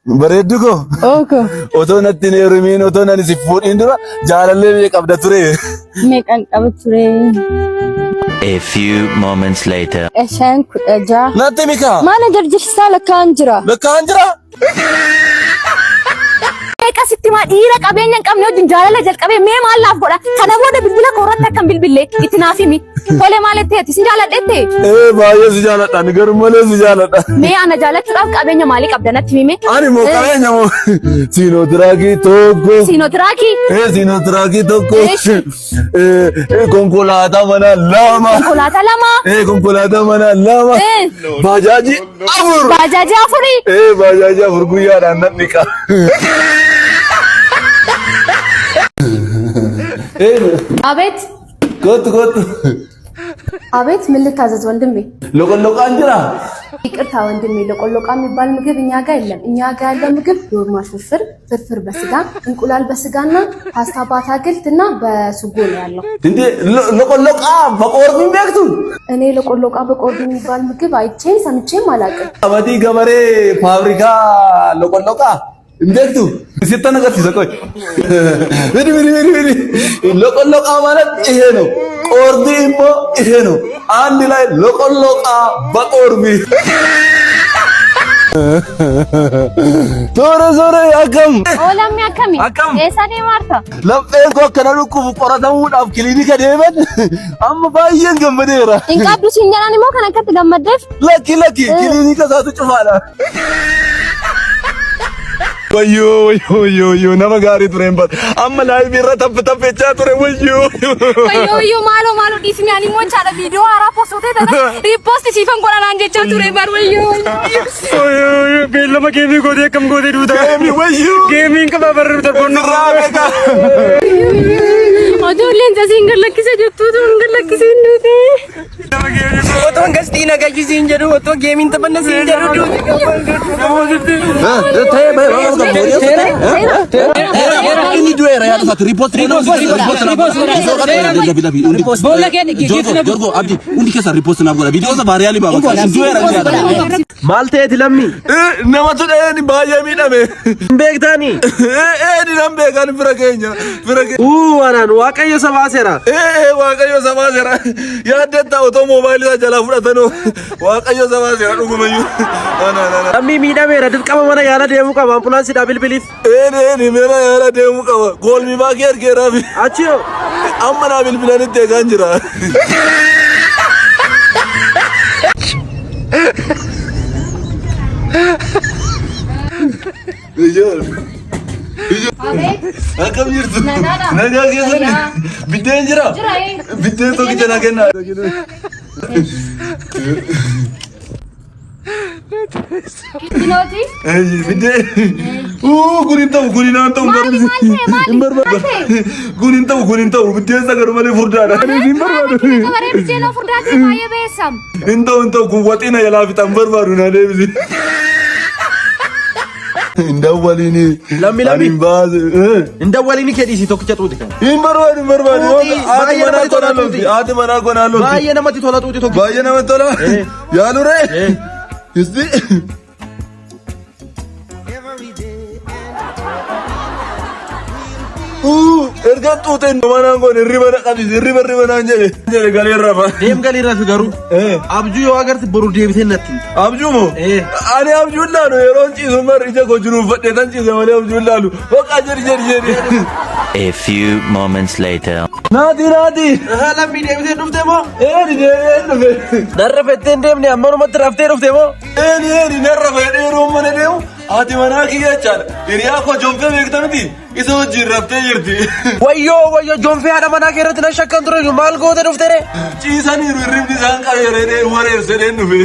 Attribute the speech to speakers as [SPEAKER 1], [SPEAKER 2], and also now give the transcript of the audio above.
[SPEAKER 1] Bareeddu koo.
[SPEAKER 2] Ooko.
[SPEAKER 1] Otoo natti hin heerumiin otoo nani si fuudhiin dura jaalallee meeqa qabda ture?
[SPEAKER 2] Meeqan qaba ture?
[SPEAKER 3] A few moments later.
[SPEAKER 2] 5, 16.
[SPEAKER 1] Natti mikaa.
[SPEAKER 2] Maal jarjarsiisaa lakkaa'an jira.
[SPEAKER 1] Lakkaa'an jira.
[SPEAKER 4] Meeqa sitti maa dhiira qabeenya hin qabne wajjin jaalala jalqabee mee maal naaf godha? Kana booda bilbila koo irratti akkan bilbille itti naaf himi. Tole maal itti ati sin jaaladhette?
[SPEAKER 1] Ee baay'ee si jaaladha ani garuu malee si jaaladha.
[SPEAKER 4] Mee ana jaalachuudhaaf qabeenya maalii qabda natti himi?
[SPEAKER 1] Ani moo qabeenya moo siinootiraakii tokko.
[SPEAKER 4] Siinootiraakii.
[SPEAKER 1] Ee siinootiraakii tokko.
[SPEAKER 4] Eeshi.
[SPEAKER 1] Ee konkolaataa manaa lama.
[SPEAKER 4] Konkolaataa lama.
[SPEAKER 1] Ee konkolaataa manaa lama.
[SPEAKER 4] Ee.
[SPEAKER 1] Baajaajii afur.
[SPEAKER 4] Baajaajii afurii.
[SPEAKER 1] Ee baajaajii afur guyyaadhaan nan dhiqa. Ee
[SPEAKER 4] Abeet.
[SPEAKER 1] kottu kottu.
[SPEAKER 4] አቤት ምን ልታዘዝ ወንድሜ?
[SPEAKER 1] Loqolloqaan jira.
[SPEAKER 4] ይቅርታ ወንድሜ፣ ለቆሎቃ የሚባል ምግብ እኛ ጋር የለም። እኛ ጋር ያለው ምግብ ኖርማል ፍርፍር፣ ፍርፍር በስጋ፣ እንቁላል በስጋና ፓስታ በአትክልት እና በሱጎ ነው ያለው።
[SPEAKER 1] እንዴ loqolloqaa በቆርቢን beektu?
[SPEAKER 4] እኔ ለቆሎቃ በቆርቢ የሚባል ምግብ አይቼም ሰምቼም አላውቅም።
[SPEAKER 1] Qamadii gabaree faabirikaa loqolloqaa hin beektu? Sittan agarsiisa ቆይ mini mini mini mini loqolloqaa ማለት ይሄ ነው። ቆርቢ immoo ይሄ ነው። አንድ ላይ loqolloqaa በቆርቢ ቶረ ዞረ akkam
[SPEAKER 4] ኦላሚ akkami
[SPEAKER 1] Akkam?
[SPEAKER 4] Eessa deemaa
[SPEAKER 1] Lapheen koo akkana dhukkubu qoratamuudhaaf kiliinika deeman amma baay'een gammadeera.
[SPEAKER 4] Hin qabdu siin jedhan immoo kan akkatti gammaddeef
[SPEAKER 1] Lakki lakki kiliinika isaatu cufaadha. Wayyoo wayyoo wayyoo wayyoo nama gaarii ture hin badu. Amma laayivii irra tappi tappechaa ture wayyoo.
[SPEAKER 4] Wayyoo wayyoo maaloo maaloo dhiisni ani immoo chaadha viidiyoo haaraa postootee tana riipposti siifan godhanaan jechaa ture bar wayyoo wayyoo.
[SPEAKER 5] Beellama geemii gootee akkam gootee duuta.
[SPEAKER 1] Geemii wayyoo.
[SPEAKER 5] Geemiin qaba barri darboon
[SPEAKER 1] Irraa beekaa.
[SPEAKER 4] Ijoolleen sasiin gad lakkise jettuutu hin gad lakkiseen duute.
[SPEAKER 5] Otoon gastii nagayyisiin jedhu otoo geemiin taphanna siin jedhu duuti.
[SPEAKER 1] Inni du'eera yaada isaati. Riippost riippost.
[SPEAKER 6] Boolla keenya
[SPEAKER 1] Jorgo Abdi hundi keessa riippost naaf godha. Viidiyoo isa baariyaalii baaba. Du'eera yaada.
[SPEAKER 5] Maal ta'eeti lammii?
[SPEAKER 1] Namatu dha'een baay'ee miidhame.
[SPEAKER 5] Hin beektaanii?
[SPEAKER 1] Eeni nan beekan fira keenya. Fira keenya.
[SPEAKER 5] Uu anaan waaqayyo sabaaseera.
[SPEAKER 1] Ee waaqayyo sabaa seera. Yaaddetta otoo moobaayilii isaa jalaa fudhatanoo. Waaqayyo sabaa seera dhugumayyuu.
[SPEAKER 5] Lammii miidhameera dirqama mana yaala deemuu qaba ambulaansiidhaa bilbiliif.
[SPEAKER 1] Eeni eeni mana yaala deemuu qaba. Goolmi baakii ergeeraafi.
[SPEAKER 5] Achi hoo?
[SPEAKER 1] Amma naa bilbilanitti eegaan jira. Akkam jirtu?
[SPEAKER 4] Nagaadha.
[SPEAKER 1] Nagaa keessani? Biddeen jira?
[SPEAKER 4] Jira, ee.
[SPEAKER 1] Biddeen tokkicha naa kennaa.
[SPEAKER 4] Kinooti.
[SPEAKER 1] Biddeen. Uu kun hin ta'u kun hin ta'u
[SPEAKER 4] Maali maal ta'e maali?
[SPEAKER 1] hin barbaadu. Kun hin ta'u kun hin ta'u biddeen isa garuu malee furdaadha. Hin barbaadu.
[SPEAKER 4] Gabaree biddeen furdaa ta'e baay'ee beessam.
[SPEAKER 1] Hin ta'u hin ta'u kun waxiina jalaa fixan barbaadu na deebisi. Hin dawwaliini.
[SPEAKER 5] Lammi, lammi.
[SPEAKER 1] Ani hin baase.
[SPEAKER 5] Hin dawwaliini kee dhiisii tokkicha xuuti kan.
[SPEAKER 1] Hin barbaadu hin barbaadu.
[SPEAKER 5] Xuuxii,
[SPEAKER 1] Haati
[SPEAKER 5] baay'ee
[SPEAKER 1] manaa
[SPEAKER 5] namatti tola
[SPEAKER 1] konaa lolti.
[SPEAKER 5] xuuxii.
[SPEAKER 1] Haati manaa konaa lolti.
[SPEAKER 5] Baay'ee namatti tola xuuti tokkicha.
[SPEAKER 1] Baay'ee namatti tola. Yaaluree. Isti. Uu erga xuuxeen manaan kun hirriba na qabsiise hirriba hirriba naan jedhe jedhe galee rafa.
[SPEAKER 5] Deem galii rafi garuu. Abjuu yoo agarte boru deebitee natti himta.
[SPEAKER 1] Abjuu moo?
[SPEAKER 5] Ee.
[SPEAKER 1] Ani abjuu hin laalu yeroon ciisu mar ija koo jiruunfadhee tan ciise malee abjuu hin laalu. Boqaa jedhi jedhi jedhi.
[SPEAKER 3] A few moments later.
[SPEAKER 1] Naati naati.
[SPEAKER 5] Lammii deebitee dhufte moo?
[SPEAKER 1] Eeni deebi'een dhufe.
[SPEAKER 5] Narra fettee hin deemne ammanumatti raftee dhufte moo?
[SPEAKER 1] Eeni eeni narra fedhee yeroo mana deemu haati manaa kiyya jechaadha. Hiriyaa koo jonfee beekta miti isa wajjin raftee jirti.
[SPEAKER 5] Wayyoo wayyoo joonfee haadha manaa kee irratti nan shakkan ture iyyuu maal goote dhufte ree?
[SPEAKER 1] Ciisaniiru hirribni isaan qabeera jedhee wareersedheen dhufe.